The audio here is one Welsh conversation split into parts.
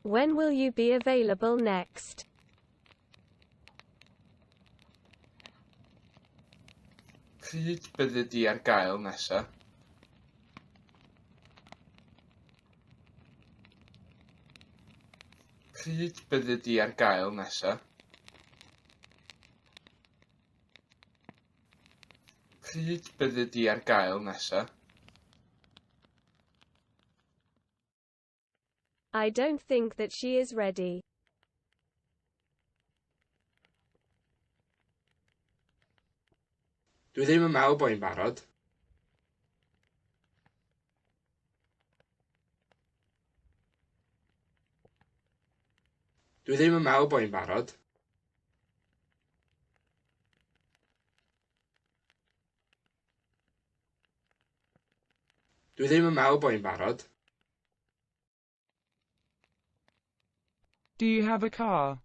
When will you be available next? Pryd byddi di ar gael nesa? Pryd byddi di ar gael nesa? Pryd byddi di ar gael nesa? I don't think that she is ready. Dwi ddim yn meddwl bod hi'n barod. Dwi ddim yn meddwl bod hi'n barod. Dwi ddim yn meddwl bod hi'n barod. Do you have a car?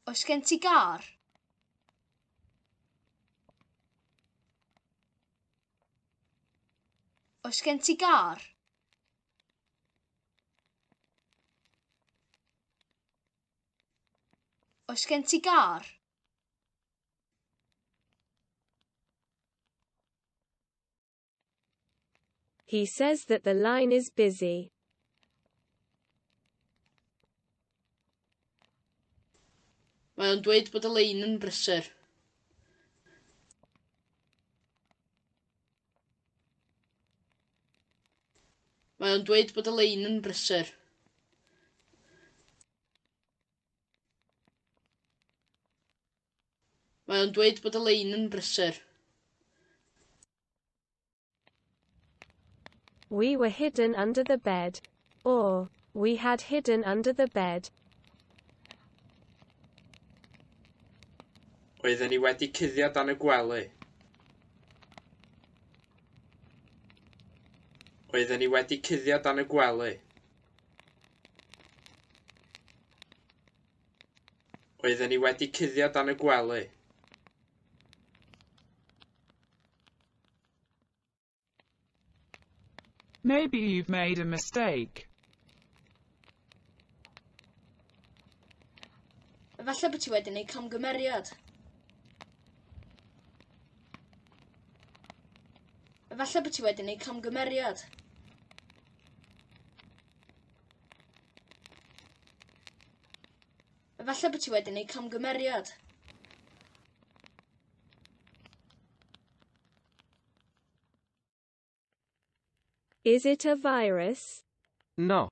Oes gen ti gar? Oes gen ti gar? Oes gen ti gar? He says that the line is busy. Mae o'n dweud bod y lein yn brysur. Mae o'n dweud bod y lein yn brysur. Mae o'n dweud bod y lein yn brysur. We were hidden under the bed. Or, we had hidden under the bed. Oedden ni wedi cuddio dan y gwely. Oedden ni wedi cuddio dan y gwely. Oedden ni wedi cuddio dan y gwely. Maybe you've made a mistake. Efallai bod ti wedi gwneud camgymeriad. Efallai bod ti wedi gwneud camgymeriad. Efallai bod ti wedi gwneud camgymeriad. Is it a virus? No.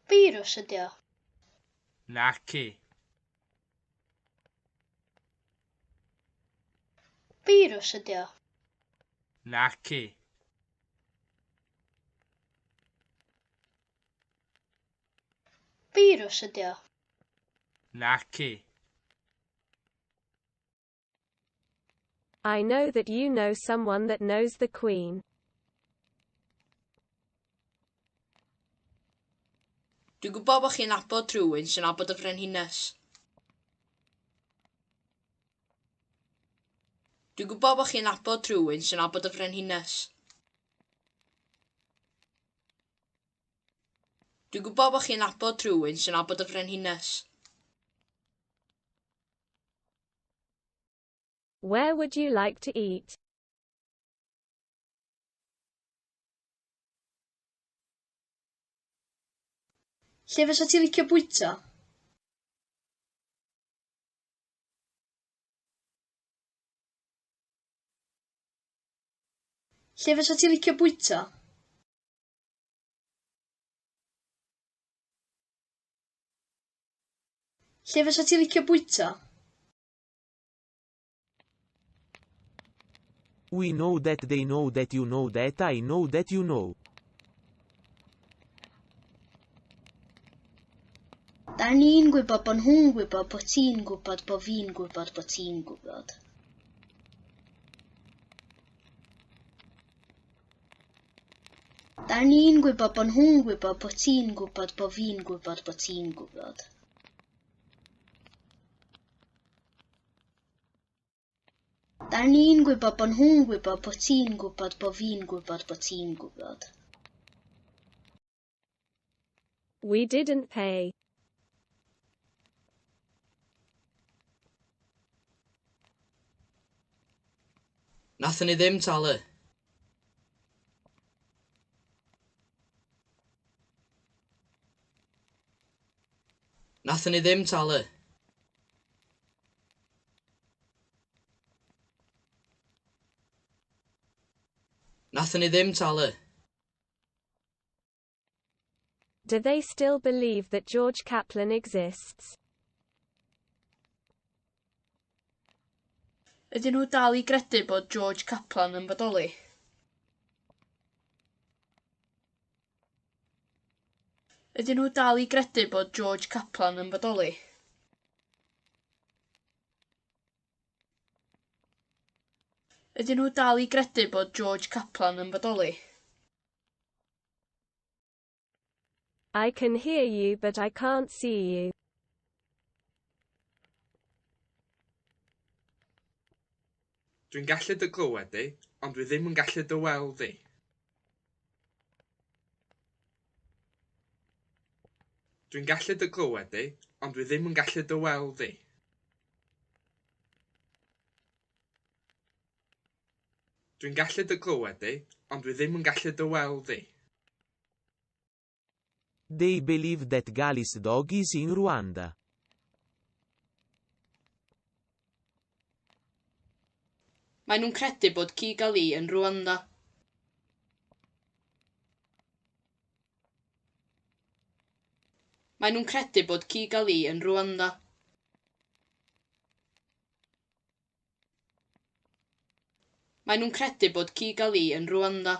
Firws ydi o. Naci. Firws ydi o. Naci. Firws ydi o. Naci. I know that you know someone that knows the Queen. Dwi'n gwybod bod chi'n nabod rhywun sy'n nabod y frenhines. Dwi'n gwybod bod chi'n nabod rhywun sy'n nabod y frenhines. Dwi'n gwybod bod chi'n nabod rhywun sy'n nabod y frenhines. Where would you like to eat? Lle fysa ti licio bwyta? Lle fysa ti licio bwyta? Lle fysa ti licio bwyta? We know that they know that you know that I know that you know. Da ni'n gwybod bod nhw'n gwybod bod ti'n gwybod bod fi'n gwybod bod ti'n gwybod. Da ni'n gwybod bod nhw'n gwybod bod ti'n gwybod bod fi'n gwybod bod ti'n gwybod. O'n i'n gwybod bod nhw'n gwybod bod ti'n gwybod bod fi'n gwybod bod ti'n gwybod. We didn't pay. Nathon ni ddim talu. Nathon ni ddim talu. Nathon ni ddim talu. Do they still believe that George Kaplan exists? Ydyn nhw dal i gredu bod George Kaplan yn bodoli? Ydyn nhw dal i gredu bod George Kaplan yn bodoli? Ydyn nhw dal i gredu bod George Kaplan yn bodoli? I can hear you but I can't see you. Dwi'n gallu dy glywed di, ond dwi ddim yn gallu dy weld di. Dwi'n gallu dy glywed di, ond dwi ddim yn gallu dy weld di. Dwi'n gallu dy glywed di, ond dwi ddim yn gallu dy weld di. They believe that Gali's dog is in Rwanda. Maen nhw'n credu bod Kigali yn Rwanda. Maen nhw'n credu bod Kigali yn Rwanda. Maen nhw'n credu bod Kigali yn Rwanda.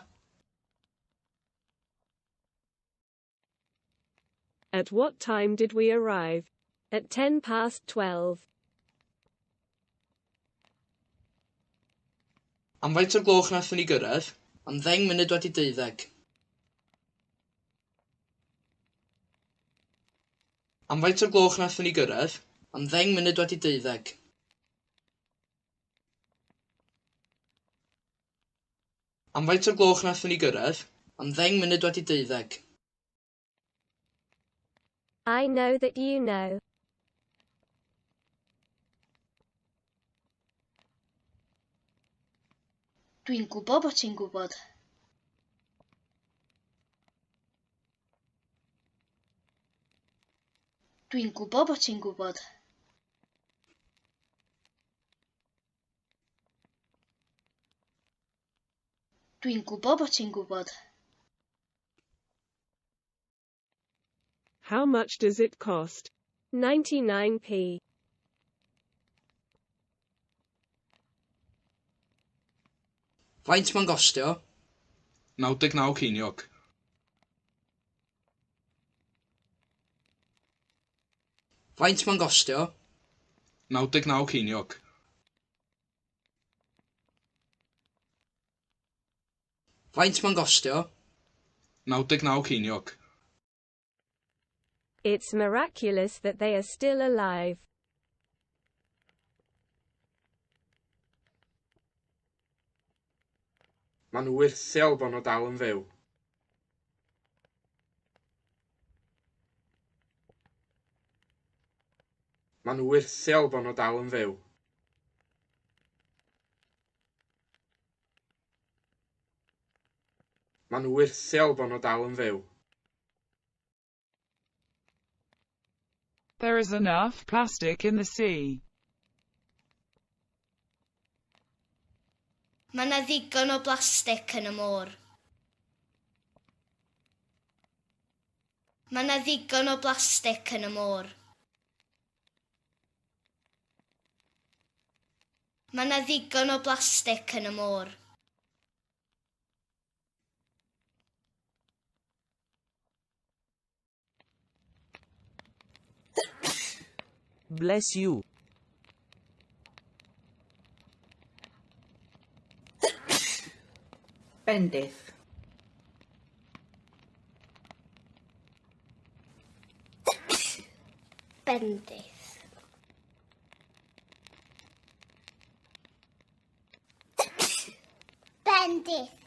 At what time did we arrive? At 12:10. Am faint o'r gloch nathon ni gyrraedd? Am 12:10. Am faint o'r gloch nathon ni gyrraedd? Am 12:10. Am faint o'r gloch nathon ni gyrraedd? Am 12:10. I know that you know. Dwi'n gwybod bod ti'n gwybod. Dwi'n gwybod bod ti'n gwybod. Dwi'n gwybod bod ti'n gwybod. How much does it cost? 99p. Faint mae'n gostio? 99 ceiniog. Faint mae'n gostio? 99 ceiniog. Faint mae'n gostio? 99 ceiniog. It's miraculous that they are still alive. Ma'n wyrthiol bo' nhw dal yn fyw. Ma'n wyrthiol bo' nhw dal yn fyw. Ma'n wyrthiol bo' nhw dal yn fyw. There is enough plastic in the sea. Mae yna ddigon o blastig yn y môr. Mae yna ddigon o blastig yn y môr. Mae yna ddigon o blastig yn y môr. Bless you. Bendith. Bendith. Bendith.